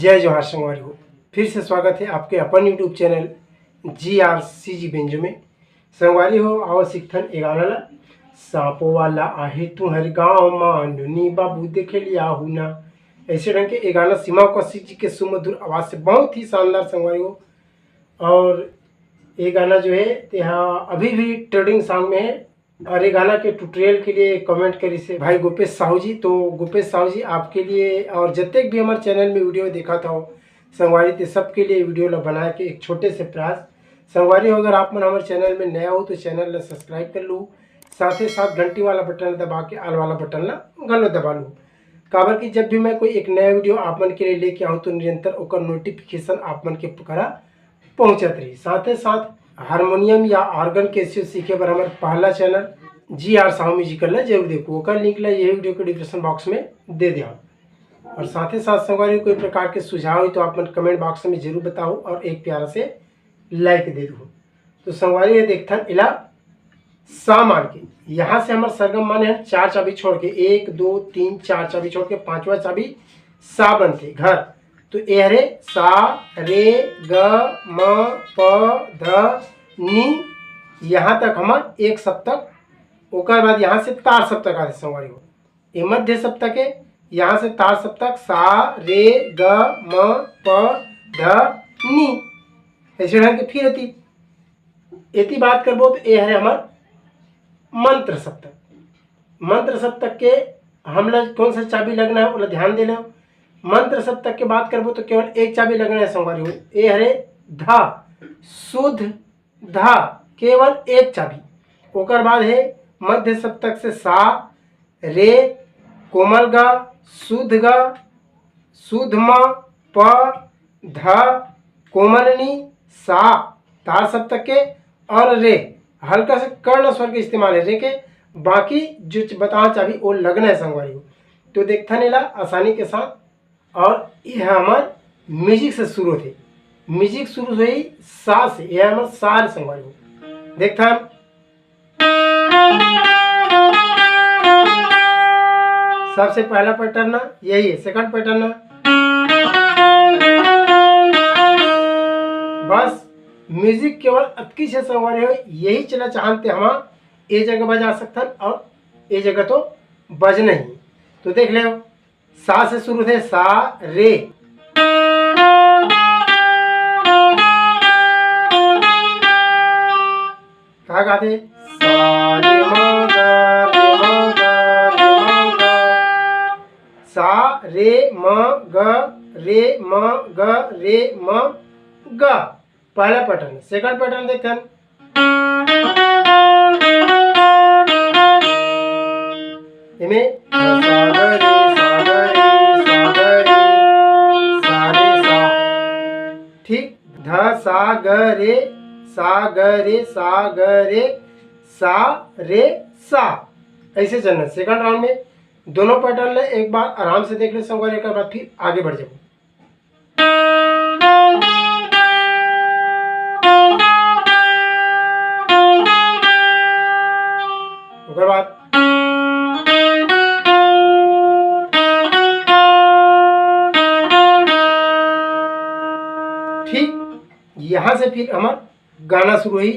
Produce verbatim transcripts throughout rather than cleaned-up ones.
जय जोहार संगवारी हो, फिर से स्वागत है आपके अपन YouTube चैनल जी आर सी जी बेंजो में। संगवारी हो, आओ सीखथन ए गाना ला। सांपो वाला आहे तुहर गाँव मा, नोनी बाबू देखे लिया हूँ ना। ऐसे ढंग के ए गाना सीमा कौशिक जी के सुमधुर आवाज से बहुत ही शानदार संगवारी हो। और ये गाना जो है, तेहा अभी भी ट्रेंडिंग सॉन्ग में है। और ये गाना के ट्यूटोरियल के लिए कमेंट करिस हे भाई गोपेश साहू जी। तो गोपेश साहू जी, आपके लिए और जतेक भी हमारे चैनल में वीडियो देखत हो संगवारी, ते सबके लिए वीडियो ला बनाए के एक छोटे से प्रयास। संगवारी हो, अगर आप मन हमारे चैनल में नया हो तो चैनल ला सब्सक्राइब कर लो, साथ ही साथ घंटी वाला बटन दबा के ऑल वाला बटन ला घलो दबा लो, काबर कि जब भी मैं कोई एक नया वीडियो आप मन के लिए लेके आऊँ तो निरंतर ओकर नोटिफिकेशन आप मन के करा पहुँचत रही। साथ ही साथ हारमोनियम या ऑर्गन कैसियो सीखे बर हमारे पहला चैनल जी आर साहू म्यूजिकल ला जरूर देखो, ओकर लिंक ला ये वीडियो के डिस्क्रिप्शन बॉक्स में दे दिया। और साथ ही साथ संगवारी, कोई प्रकार के सुझाव हो तो आप मन कमेंट बॉक्स में जरूर बताओ और एक प्यारा से लाइक दे दो। तो संगवारी, ये देखथन इला सा मान के, यहाँ से हमार सरगम माने हैं चार चाबी छोड़ के, एक, दो, तीन, चार चाबी छोड़ के पांचवा चाबी सा बनथे, घर। तो ए हरे सा, रे, ग, म, प, ध, नी, यहाँ तक हमार एक सप्तक। ओकर बाद यहाँ से तार सप्तक आथे संगवारी हो, ये मध्य सप्तक है। यहाँ से तार सप्तक सा, रे, ग, म, प, ध, नी। ऐसे ढंग के फिर एती, एती बात करबो तो ए हरे हमार मंत्र सप्तक। मंत्र सप्तक के हमला कौन सा चाबी लगना है, ओला ध्यान दे लो। मंत्र सप्तक के बात करबो तो केवल एक चाबी लगना है संगवारी हो, ए हरे धा, शुद्ध धा, केवल एक चाबी। ओकर बाद है मध्य सप्तक से सा, रे, कोमल ग, शुद्ध ग, शुद्ध म, प, ध, कोमल नी, सा, तार सप्तक के, और रे, हल्का से कर्ण स्वर के इस्तेमाल है रे के। बाकी जो च-, बताना चाबी वो लगना है संगवारी हो। तो देखथन एला आसानी के साथ। और ये हमार म्यूजिक से शुरू होथे, म्यूजिक शुरू होही सा से, ये हमार सा रे संगवारी हो। देखथन, सबसे पहला पैटर्न ना यही है, सेकंड पैटर्न ना। बस म्यूजिक केवल अतकी से संगवारी हो, यही चला चाहते हम ए जगह बजा सकथन और ए जगह तो बज नहीं। तो देख ले, सा से शुरू थे, सा, रे। का गाथे? सा, रे, म, ग, रे, म, ग, रे, म, ग। सा, रे, म, ग, रे, म, ग, रे, म, ग। पहला पैटर्न। सेकंड पैटर्न देखथन। एमे ध सा ग रे, सा ग रे, सा ग रे, सा रे सा। ठीक, ध सा ग रे, सा ग रे, सा ग रे, सा रे सा। ऐसे चलना। सेकंड राउंड में दोनों पैटर्न ले एक बार आराम से देख ले संगवारी, एक बार फिर आगे बढ़ जाओ। ओकर बाद ठीक यहाँ से फिर हमार गाना शुरू हुई।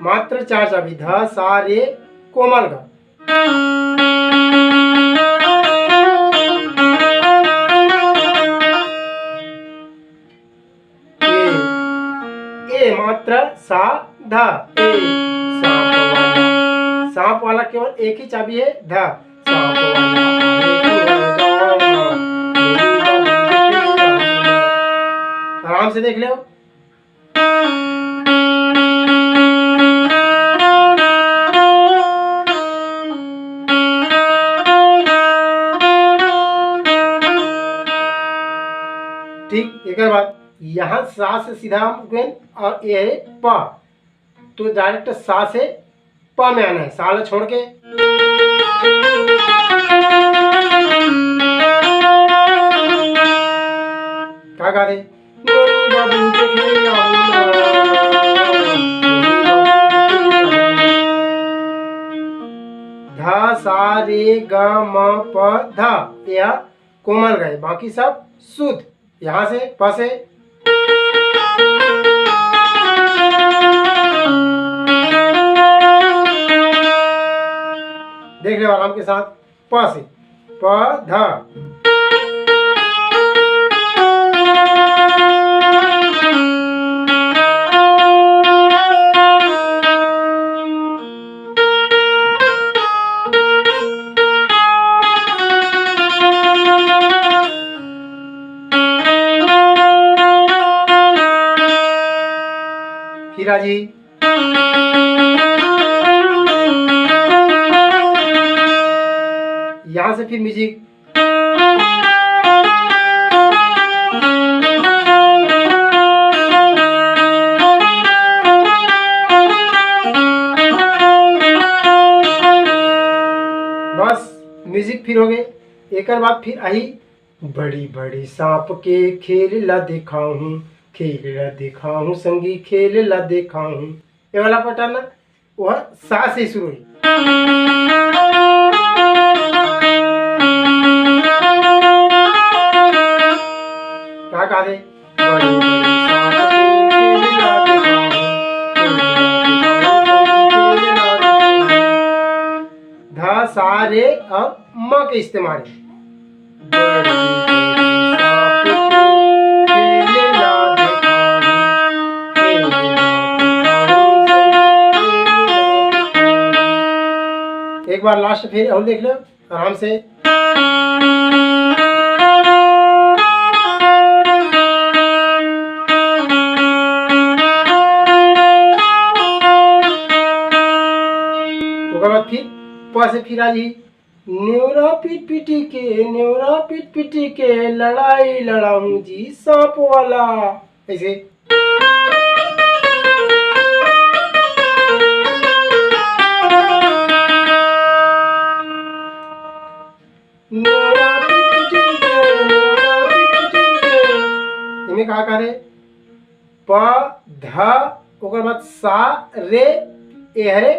मात्र चार चाबी, ध, सा, रे, कोमल ग। ए, ए मात्र सा, ध, ए, सांप वाला। सांप वाला केवल एक ही चाबी है, ध, सांप वाला। आराम से देख लो। ठीक, एक बाद यहाँ सा से सीधा हम गए और ये है प, तो डायरेक्ट सा से प में आना है, सा ला छोड़ के। का गा दे? रे ग म प ध, ये कोमल गा हे, बाकी सब शुद्ध। यहाँ से प से देख ले आराम के साथ, प से प ध। फिर आ जी, यहाँ से फिर म्यूजिक। बस, म्यूजिक फिर हो गए। एकर बाद फिर आही, बड़ी बड़ी सांप के खेल ला देखाहूँ, खेल ला देखाहूँ संगी, खेल ला देखाहूँ। ये वाला pattern ना, वह सा से शुरू हुई। का कहा थे? बड़ी बड़ी सांप के खेल ला देखाहूँ, खेल ला देखाहूँ संगी, खेल ला देखाहूँ। ध, सा, रे और म के इस्तेमाल है। बड़ी बड़ी सांप के खेल ला देखाहूँ, खेल ला देखाहूँ संगी, खेल ला देखाहूँ। एक बार लास्ट फिर और देख लो आराम से। ओकर बाद फिर प से फिर आ जी, नेवरा पिटपिटी के, नेवरा पिटपिटी के, लड़ाई लड़ाऊं जी सांप वाला। ऐसे। नेवरा पिटपिटी के, नेवरा पिटपिटी के। एमे का करे? प, ध, ओकर बाद सा, रे, ए हरे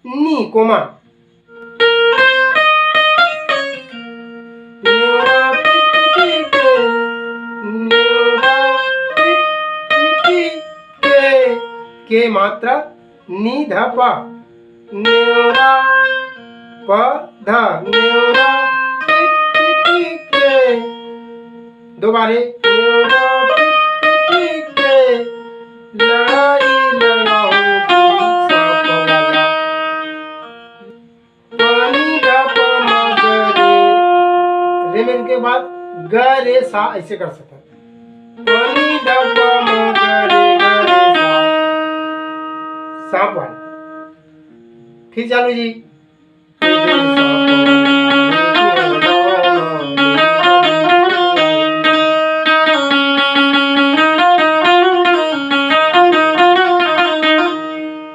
नी, कोमा। नेवरा पिटपिटी के, नेवरा पिटपिटी के, के मात्रा, नी ध प। नेवरा प ध, नेवरा पिटपिटी के। दोबारे, नेवरा पिटपिटी के, लड़ाई लड़ाऊं सांप वाला। पानी ध प म ग रे। रे में के बाद ग रे सा ऐसे कर सकते हैं। पानी ध प म ग रे ग रे सा। सांप वाला। फिर चालू जी।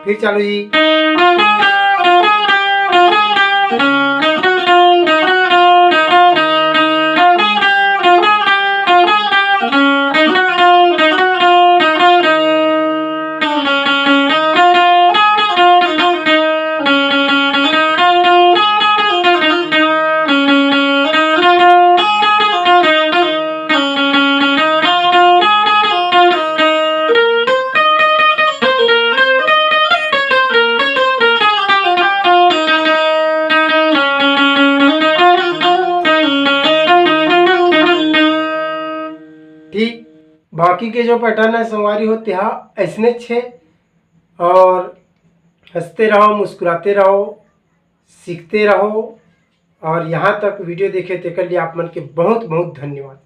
फिर चालू जी। ठीक, बाकी के जो pattern है संगवारी हो, तेहा ऐसने छे। और हंसते रहो, मुस्कुराते रहो, सीखते रहो। और यहाँ तक video देखे तेकर लिए आप मन के बहुत बहुत धन्यवाद।